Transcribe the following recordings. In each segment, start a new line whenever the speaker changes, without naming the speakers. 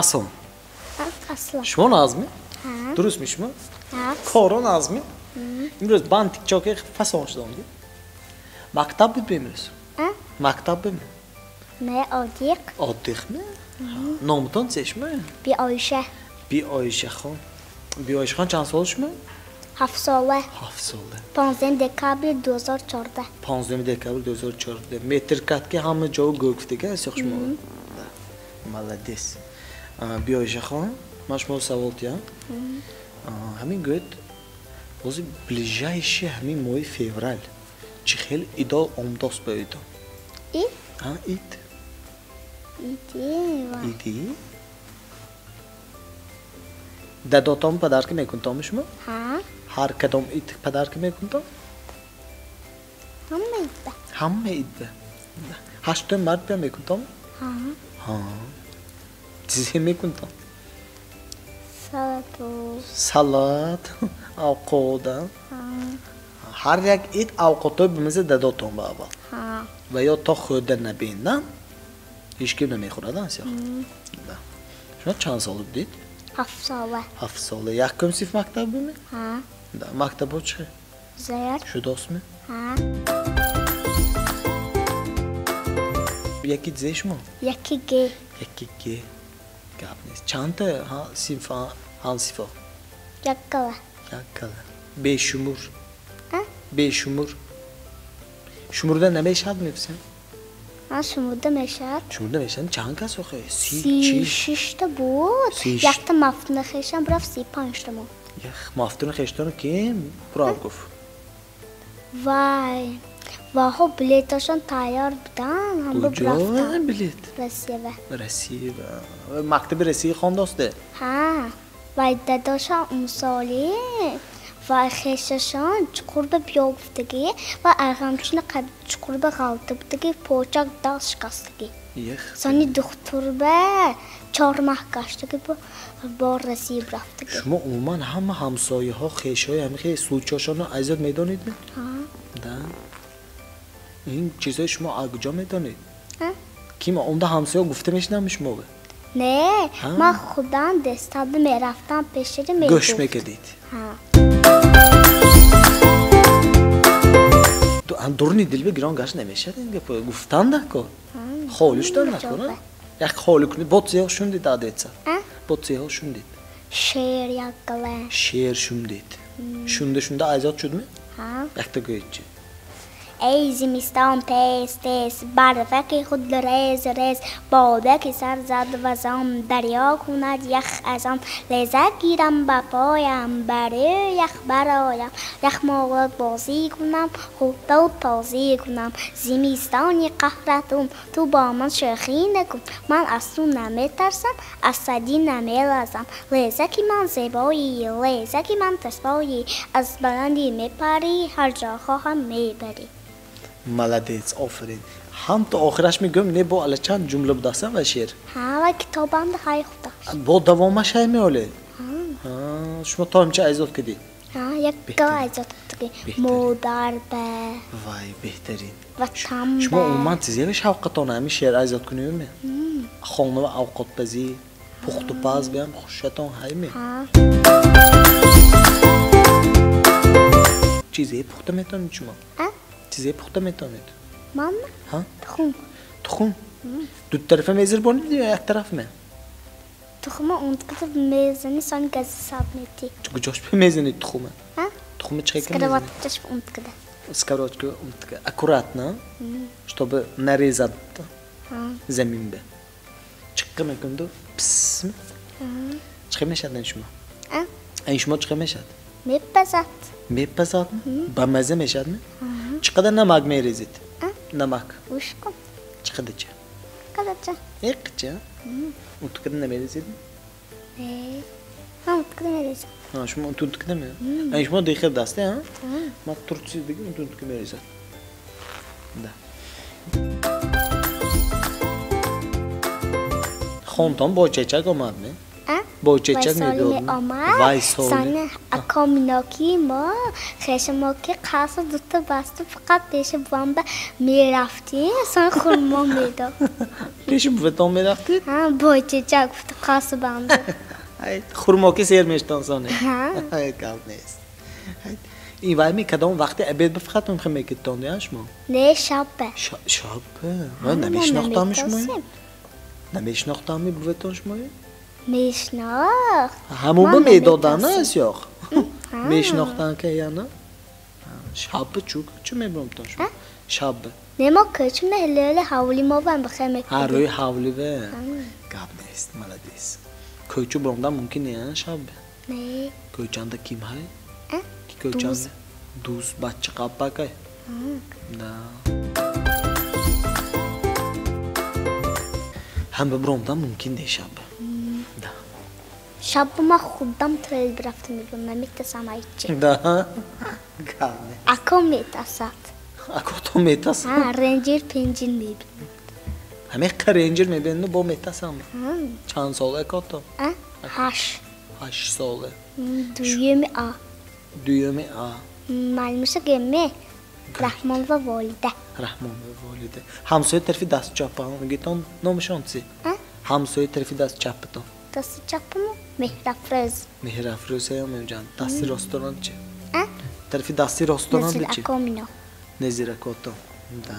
Аслан.
Аслан.
Шумо нағзми?
Ҳа.
Дурустми шумо?
Ҳа.
Коро нағзми? Имрӯз бантик чоки фасон шудам. Мактаб буд имрӯз?
А?
Мактаб буд?
Не, одиқ.
Одиқми? Номутон чешми?
Биоиша.
Биоишахон. Биоишахон чанд сола шумо?
7 сола.
7 сола.
15 декабр 2014.
15 декабр 2014. Метр катки ҳама ҷо гӯфтига сиёх шумо. Молодец. Биоишахон, ман шумо савол диҳам. Ҳамин гӯед, бози ближайший ҳамин моҳи феврал чӣ хел идо омдост ба идо?
Ид?
Ҳа, ид.
Иди.
Иди? Дадотон падарка мекунтом шумо?
Ҳа.
Ҳар кадом ид падарка мекунтом?
Ҳама идда.
Ҳама идда. Ҳаштум март бия мекунтом?
Ҳа.
Ҳа. Чизе мекунтом?
Салат.
Салат, овқот.
Ҳа.
Ҳар як ид овқотҳои бимиза дадотон ба аввал.
Ҳа.
Ва ё то хӯрда набинам, ҳеҷ ким намехӯрад, сиёх. Шумо чанд сола будед?
7 сола.
7 сола. Якум синф мактаб буми?
Ҳа.
Мактабо чӣ?
Зер.
Шудостми?
Ҳа.
Яки зе шумо?
Яки г.
Яки г. Гап нест. Чандта синф ҳамсинфо?
Яккала.
Яккала. Бешумур.
А?
Бешумур. Шумурда намешавад мепурсем?
Ҳа, шумурда мешавад.
Шумурда мешавад. Чанд кас охе?
36та буд. Якта мафтуна хешам рафт 35та мо.
Ях, мафтуна хештона ким бурав гуфт?
Вай, ваҳо билеташон тайёр будан, ҳама
Куҷо
рафтан.
билет?
Россиява.
Россиява. Мактаби Россия хондосте?
Ҳа, вай дадошон умсоли вай хешашон чуқурба биё гуфтагӣ ва айғамчуна чуқурба ғалта будагӣ, почак дал шикастагӣ.
Ях.
Сони духтурба 4 маҳ гаштагӣ бо Россия рафтагӣ.
Шумо умуман ҳама ҳамсояҳо, хешҳои ҳамин хел случаҳошонро азиёт медонед-ми?
Ҳа.
Да. Ин чизҳои шумо аз куҷо медонед?
Ҳа?
Ким онда ҳамсоя гуфта мешинам шумо?
Не,
Ҳа?
ман худам дестаба мерафтам пешери мегуфт.
Гӯш мекардед?
Ҳа.
Дурни дилба гирон гашт намешавад ин гапо. Гуфтан накор. Холӣ шудан накор, а? Як холӣ кунед, бо чизҳо шундид адетса.
А?
Бо чизҳо шундид.
Шеър яккала.
Шеър шундид. Шунда шунда азиёт шудми?
Ҳа.
Якта гӯед чи?
Эй зимистон тез тез, барфаки худ рез рез, бодаки сар зад вазон, дарё кунад ях аз он, леза гирам ба поям, барӯ ях бароям, яхмолак бозӣ кунам, худдо тозӣ кунам, зимистони қаҳратун, ту бо ман шӯхӣ накун, ман аз ту наметарсам, аз садӣ намелазам, лезаки ман зебоӣ, лезаки ман таспоӣ, аз баландӣ мепарӣ, ҳар ҷо хоҳам мебарӣ.
Молодец, офарин. Ҳам то охираш мегӯям, не бо ала чанд ҷумла будастам ва шеър.
Ҳа, ва китобам ҳай худаш.
Бо давомаш ҳай меолед? Ҳа, шумо то ҳамча айзод кардед?
Ҳа, яккала айзод кардагӣ. Модар ба.
Вай, беҳтарин.
Ватан ба.
Шумо умуман чизева шавқатон ҳамин шеър айзод кунед-ми? Хона ва овқотпазӣ, пухтупаз биям хушатон ҳай-ми?
Ҳа.
Чизе пухта метавонед шумо?
А?
Чизе пухта метавонед?
Ман?
Ҳа?
Тухм.
Тухм? Ду тарафа мезирбонед ё як тараф ме?
Тухма унтката мезани, сон гази саб мети.
Куҷош мезанед тухма?
Ҳа?
Тухма чӣ хел мезанед?
Сковородкаш унткада.
Сковородка унткада. Аккуратно, чтобы нарезать замин бе. Чиққа мекунду пис. Чӣ мешад ин шумо?
А?
Ин шумо чӣ мешад?
Мепазад.
Мепазад? Ба маза мешад ми? Чӣ қадар намак мерезед? Намак.
Ушкун.
Чӣ қадарча?
Қадарча.
Эқча? Унткада намерезед?
Не. Ҳа, унткада мерезам.
Ҳа, шумо унткада ме? Ин шумо дихел дасте, ҳа? Ман турчи диги унткада мерезад. Да. Хонтон бо чечак омад ме?
А?
Бо чечак мебиёд?
Омад.
Вай соли.
Сони акоминоки мо, хеша мо ки қаср дута баста фақат пеши бомба мерафтем, сон хурмо медод.
Пеши буватон мерафтед?
Ҳа, бойчечак гуфта қасбанда.
Хурмоки сер мештон соне. Гап нест. Ин вай ми кадом вақти обед ба фақат мехе мекидтон я шумо?
Не, шабе.
Шабе? Вай намешинохтам шумо? Намешинохтам буватон шумо?
Мешинохт.
Ҳамон ба медодан аст ёх? Мешинохтан ка яна? Шабе чу чу мебромтон шумо? Шабе.
Не, мо кӯчим не, ҳеле ҳавли мо бам бихе мекидем.
Ҳа, рӯи ҳавли ве. Гап нест, молодец. Кӯчу бромдан мумкин не, шабе?
Не.
Кӯчанда ким ҳай? Ки кӯчанда? Дуз, бача қаппакай. Да. Ҳам ба бромдан мумкин не шабе. Да.
Шаб ма худам тоил бирафтам мебинам, наметасам айчи.
Да. Гап нест.
Ако метасад.
Ако то метасад?
Ҳа, ренҷер пенҷин мебинад.
Ҳамеқа ренҷер мебинад, бо метасам. Чанд сола акото?
8.
8 сола.
Дуюми А.
Дуюми А.
Маълумша геме Раҳмонова Волида.
Раҳмонова Волида. Ҳамсоя тарафи даст чапа, гитон номашон чи? Ҳамсоя тарафи даст чапатон.
Дасти чапамо Меҳрафрӯз.
Меҳрафрӯз ҳаям меҷан. Дасти росторон чи? Тарафи дасти росторон чи?
Назир Акомино.
Назир Акото. Да.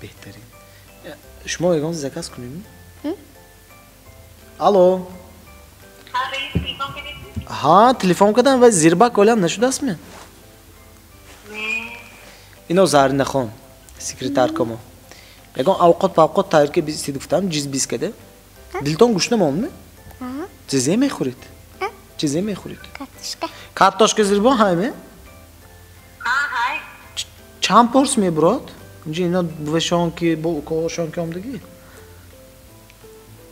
Беҳтарин. Шумо ягон заказ кунем? Алло. Ҳа, телефон кардам ва зирбак олям нашудастми? Ино Заринахон, секретаркамо. Ягон авқот павқот тайёр ки сид гуфтам, ҷиз биз каде. Дилтон гӯшна мондми? Чизе мехӯред? Чизе мехӯред?
Картошка.
Картошка зирбон ҳайме?
Ҳай.
Чанд порс мебурад? Инҷа ино бувашон ки бо укоҳошон ки омдагӣ?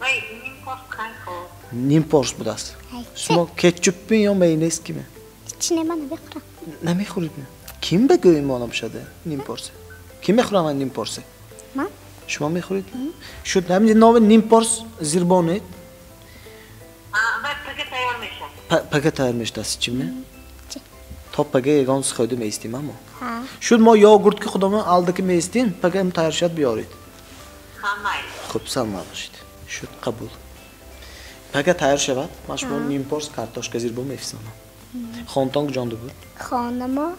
Вай, ним порс қайхо.
Ним порс будааст. Шумо кетчупми ё майонез киме?
Ҳеч не, ман намехӯрам.
Намехӯред? Ким ба гӯи мо набошад ним порсе? Ким мехӯрад ман ним порсе?
Ман?
Шумо мехӯред? Шуд, ҳамин номи ним порс зирбонед?
Вай, пага тайёр мешавад.
Пага тайёр мешавад, чи ме? То пага ягон схӯйда меистем амо. Шуд, мо йогурт ки худомон алдаки меистем, пага им тайёр шавад биёред. Хуб, саломат бошед. Шуд, қабул. Пага тайёр шавад, ман шумо ним порс картошка зирбон мефисонам. Хонтон куҷонда буд?
Хонамо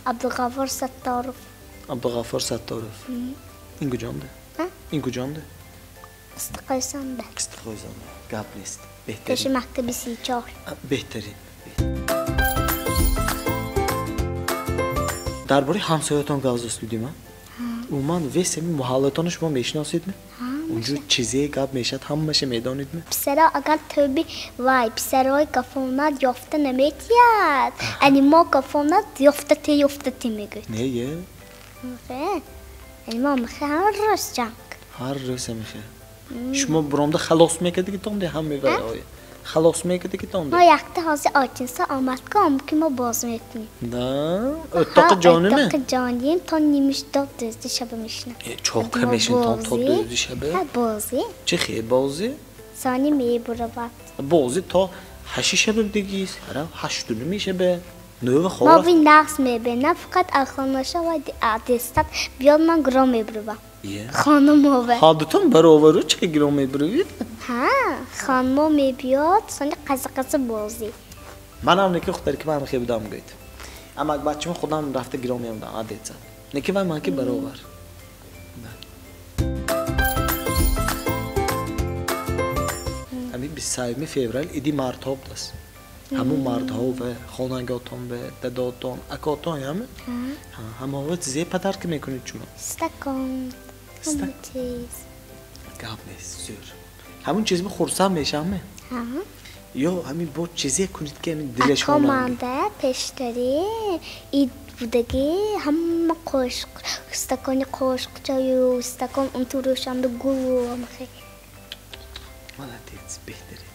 Абдуғаффор Сатторов.
Абдуғаффор Сатторов. Ин куҷонда? Ин куҷонда?
Қистиқойсонда.
Қистиқойсонда. Гап нест. Беҳтарин.
Пеши мактаби 34.
Беҳтарин. Дар бораи ҳамсоятон гап зад будем, а? Умуман вес ҳамин маҳаллатонро шумо мешиносед-ми? Унҷо чизе гап мешавад, ҳамаша медонед-ми?
Писара агар тӯби вай писарои кафонат ёфта наметиҳад, ани мо кафонат ёфта те ёфта те мегӯяд.
Не, е?
Ани мо мехе ҳар рӯз ҷанг.
Ҳар рӯз мехе. Шумо буромда халос мекардигитон де ҳам меваоя? Халос мекардигитон де?
Мо якта ҳозир очинса омад ки ом ки мо боз мекунем.
Да, o'toqi jonimi?
O'toqi jonим то нимиш то дӯзди шаба мешинам.
Чока мешин то дӯзди шаба?
Ҳа, бозӣ.
Чӣ хел бозӣ?
Сони мебуравад.
Бозӣ то ҳашти шаба дигист, ҳара ҳашту ними шаба. Нӯва хоб
Мо ви нақс мебинам, фақат алхонаша ва дестат биёд ман гиро мебуравам. Хонумове.
Ҳа, дутон баровару чӣ гиро мебуравид?
Ҳа, хонумо мебиёд, сони қаза-қаза бозӣ.
Манам неки худари ки ман хе будам гӯед. Амак бачамо худам рафта гиро меомдам, адетса. Неки вай ман ки баровар. Ҳамин 23 феврал иди мардҳо будааст. Ҳамун мардҳо ва хонаготон ва дадотон, акотон ҳама? Ҳамаҳо чизе падарка мекунед шумо?
Стакон, ҳама чиз.
Гап нест, зӯр. Ҳамун чизмо хурсанд мешавам? Ё ҳамин бо чизе кунед ки ҳамин дилашон
Ако манда пештари ид будагӣ ҳама қошуқ, стакони қошуқчаю, стакон унтурӯшанду гулу ҳамахе.
Молодец, беҳтарин.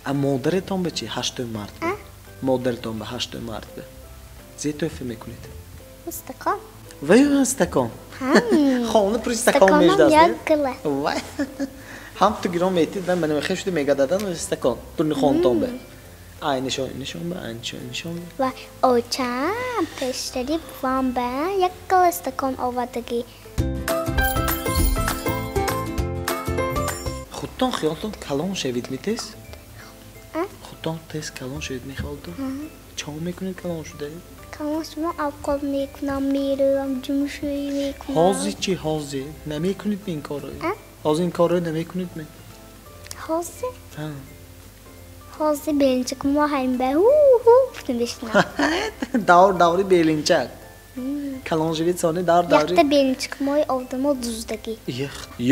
А модаратон ба чи? 8 март бе? Модаратон ба 8 март бе? Зе тӯҳфа мекунед?
Стакон.
Вай стакон. Хона пури стакон междаст.
Стаконам як гила.
Вай. Ҳам ту гирон метид ва мана мехе шуди мегададан стакон. Турни хонтон бе. Ай нишон, нишон бе, ай нишон, нишон бе.
Ва очам пештари бувам ба як гила стакон овардагӣ.
Худтон хиёлтон калон шавид ми тез? Худтон тез калон шавид мехоҳед? Чо мекунед калон шуда?
Калон шумо авқот мекунам, меравам, ҷумшӯӣ мекунам.
Ҳозир чӣ, ҳозир? Намекунед ин корро? Ҳозир ин корро намекунед ми?
Ҳозир? Ҳозир белинчак мо ҳайм ба ҳу-ҳу гуфтем бишнам.
Давр даври белинчак. Калон шавид сони дар даври.
Якта белинчак мои одамо дуздагӣ.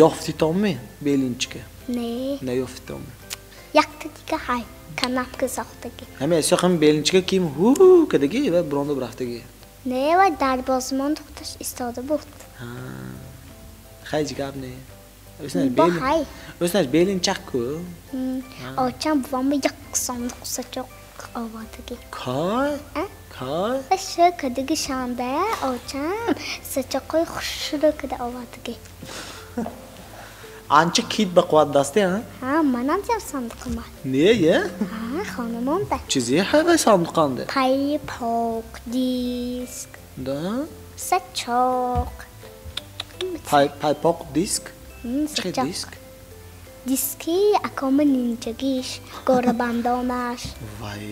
Ёфтитонми белинчика?
Не.
Наёфтитонми?
Якта дига ҳай канапка сохтагӣ.
Ҳами эсё ҳами белинчика ким ҳу кадагӣ ва буронда рафтагӣ?
Не, вай дарбозмон худаш истода буд.
Хай гап не.
Бо ҳай.
Өснаш белинчак ку?
Очам бувам як сондуқ сачоқ овардагӣ.
Кай? Кай?
Ва шӯ кадаги шанба очам сачоқҳои хушрӯ када овардагӣ.
Анча кит ба қувват дасте, а?
Ҳа, манам зиёд сандуқама.
Не, е?
Ҳа, хонамонда.
Чизе ҳавай сандуқанда?
Пайпоқ, диск.
Да?
Сачоқ.
Пайпоқ, диск? Чӣ диск?
Диски акома нинҷагиш, горабандонаш.
Вай,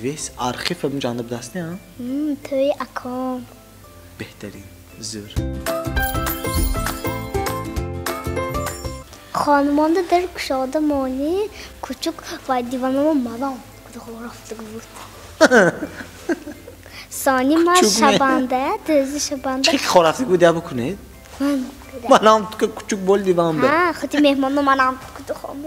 весь архив ҳам ҷаниб дасте, а?
Тӯи аком.
Беҳтарин, зӯр.
Хонумонда дар кушода монӣ кучук ва диванамо малом рафтаг буд. Сони ма шабанда, тӯзи шабанда.
Чӣ хорафтаг буд я бикунед? Манам кучук бол диван бе.
Ҳа, худи меҳмоно манам кудухом.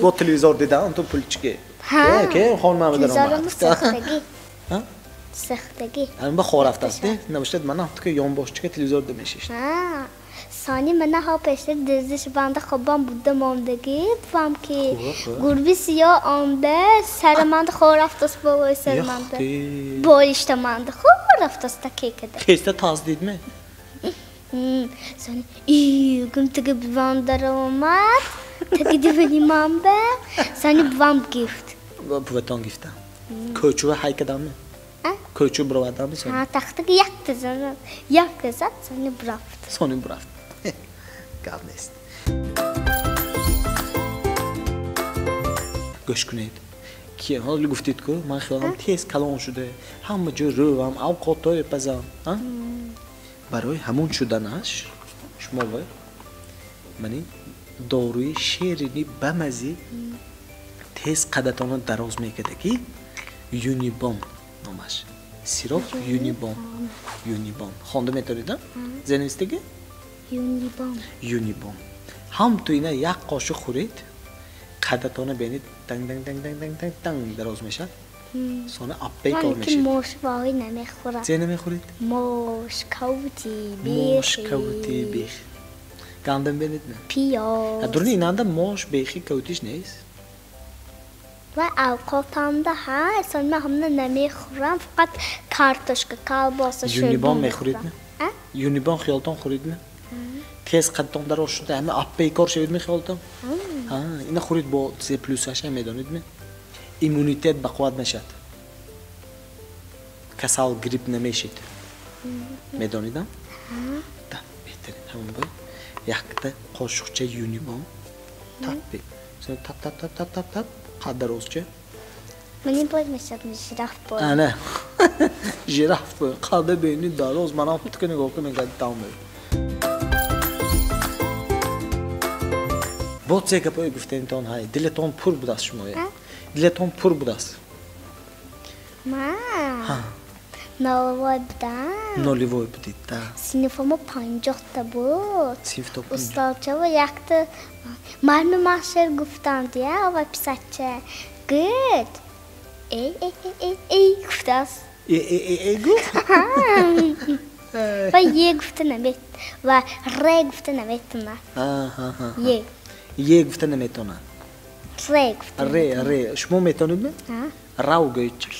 Бо телевизор дидам, ту пулчике.
Ҳа.
Ке хонумам даромад.
Телевизорам сахтагӣ.
Ҳа?
Сахтагӣ.
Ҳам ба хорафтаст, набошад манам ту ёнбошчика телевизор дамешишт.
Ҳа. Сони мана ҳо пештар дӯзи шабанда хобам буда мондагӣ, бувам ки гурби сиёҳ омда сараманда хор рафтаст болои сараманда. Болиштаманда хор рафтаст таке када.
Хеста таз дидме?
Сони гум таги бувам даромад, таги дивани ман ба, сони бувам гифт.
Буватон гифта. Кӯчува ҳай кадамме? Кӯчу буровардамми сони?
Ҳа, тахтаги якта зан, якта зад, сони бурафт.
Сони бурафт. Гап нест. Гӯш кунед. Ки ҳоло гуфтед ку, ман хиёлам тез калон шуда, ҳама ҷо рӯвам, авқотҳое пазам, а? Барои ҳамон шуданаш шумо вай мани доруи ширини бамазӣ тез қадатонро дароз мекарда ки Юнибон номаш. Сироп Юнибон. Юнибон. Хонда метавонед, а? Зенавистаги?
Юнибон.
Юнибон. Ҳам ту ина як қошуқ хӯред, қадатонро бинед данг данг данг данг данг данг данг дароз мешавад. Сони аппей кор мешавад.
Ман ки мош воҳӣ намехӯрам.
Зе намехӯред?
Мош, кавти, бехи.
Мош, кавти, бехи. Гандам бинед ме?
Пиёз.
Дуруни инанда мош, бехи, кавтиш нест?
Ва авқотамда ҳа, сони ман ҳамна намехӯрам, фақат картошка, колбаса, шӯрбо.
Юнибон мехӯред ме? Юнибон хиёлтон хӯред ме? Тез қадтон дароз шуда, ҳама аппей кор шавед ме хиёлтон? Ҳа, ина хӯред бо С плюсаш медонед ме? Иммунитет ба қувват мешавад. Касал грипп намешид. Медонидам? Да, беҳтарин. Ҳамон бо якта қошуқча Юнибон тап тап тап тап тап тап тап қад дарозча.
Мани бояд мешавад жираф бой.
Ана. Жираф бой. Қада бини дароз манам тика нигоҳ кун мегӯяд там. Бо се гапҳое гуфтанитон ҳай, дилатон пур будааст шумоя. Дилатон пур будааст.
Ман нолевой будам.
Нолевой будед, да.
Синфамо 50-та буд.
Синфто 50.
Устодчава якта марми ман шеър гуфтанд, я, ва писача. Гуд. Эй, эй, эй, эй, гуфтааст.
Э, э, э, э, гуфт?
Ва е гуфта намет, ва ре гуфта наметонад. Е.
Е гуфта наметонад.
Ре гуфта.
Ре, ре. Шумо метонед ме? Рав гӯед чи?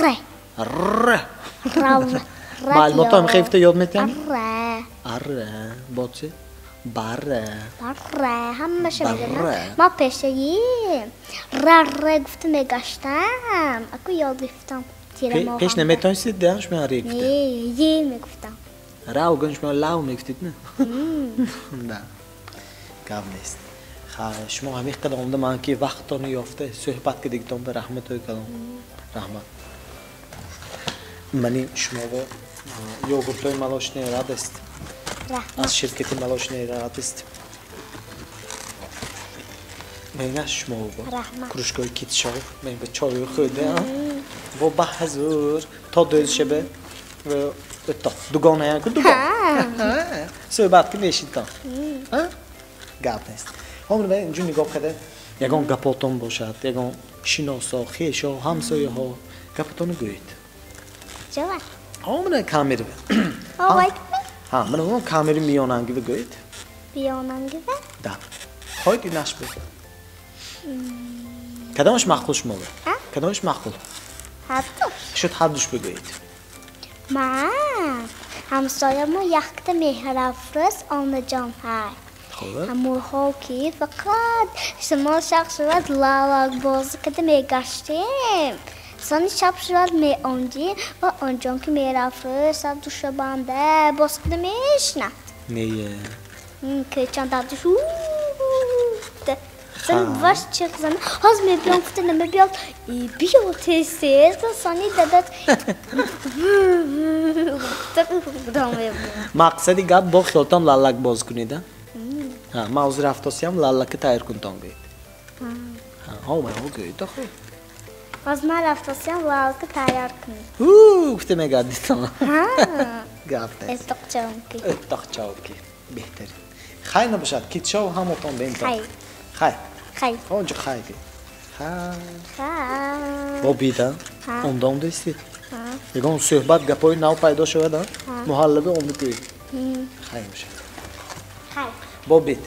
Ре.
Ре.
Рав.
Маълумотро ҳам хеле ёд метиҳам?
Арре.
Арре. Бо чи? Барре.
Барре. Ҳамаша медонам. Ман пешаи ра ре гуфта мегаштам. Аку ёд гирифтам.
Пеш наметонистед, да, шумо ре гуфта?
Не, е мегуфтам.
Рав гӯ шумо лав мегуфтед, не? Да. Гап нест. Хай, шумо ҳамин қадар омада ман ки вақтонро ёфта суҳбат кардагитон ба раҳматои калон. Раҳмат. Мани шумо ба йогуртои молочная радость. Аз ширкати молочная радость. Мена шумо ба кружкаи китшов, мен ба чою хӯрда. Бо ба ҳазур то дӯз шабе дугона ку дугон. Суҳбат ки мешидтон. Гап нест. Ҳомир ба инҷо нигоҳ карда ягон гапотон бошад, ягон шиносо, хешо, ҳамсояҳо гапотонро гӯед.
Ҷавоб.
Ҳомир камера. Ҳа, мана он камери миёнангива гӯед.
Миёнангива?
Да. Хоҳед инаш бу. Кадомаш маъқул шумо? Кадомаш маъқул?
Ҳардуш.
Шуд ҳардуш бигӯед.
Ман ҳамсоямо якта меҳрафрӯз онаҷон ҳай. Ҳамонҳо ки фақат шумо шаб шавад лалакбозӣ карда мегаштем. Сони шаб шавад меомдем ва онҷон ки мерафрӯз саб душабанда боз карда мешинад.
Не.
Кӯчан дардуш Сан ваш чиқ зана. Ҳоз мебиём гуфта намебиём. И биё тез тез сони дадат.
Мақсади гап бо хиёлтон лалак боз кунед, а? Ҳа, ман ҳозир рафтосиям лалака тайёр кунтон гӯед. Ҳа, ҳо гӯед охи.
Ҳоз ман рафтосиям лалака тайёр кунед.
Ҳу, гуфта мегардитон.
Ҳа.
Гап нест.
Эттоқчавки.
Эттоқчавки. Беҳтарин. Хай набошад, китшов ҳамотон бентон.
Хай.
Хай.
Хай.
Онҷо хай гӯед. Хай.
Хай.
Бо бида? Онда омда истед? Ягон суҳбат гапҳои нав пайдо шавад, а? Муҳаллаба омда гӯед. Хай бошад.
Хай.
Бо бид.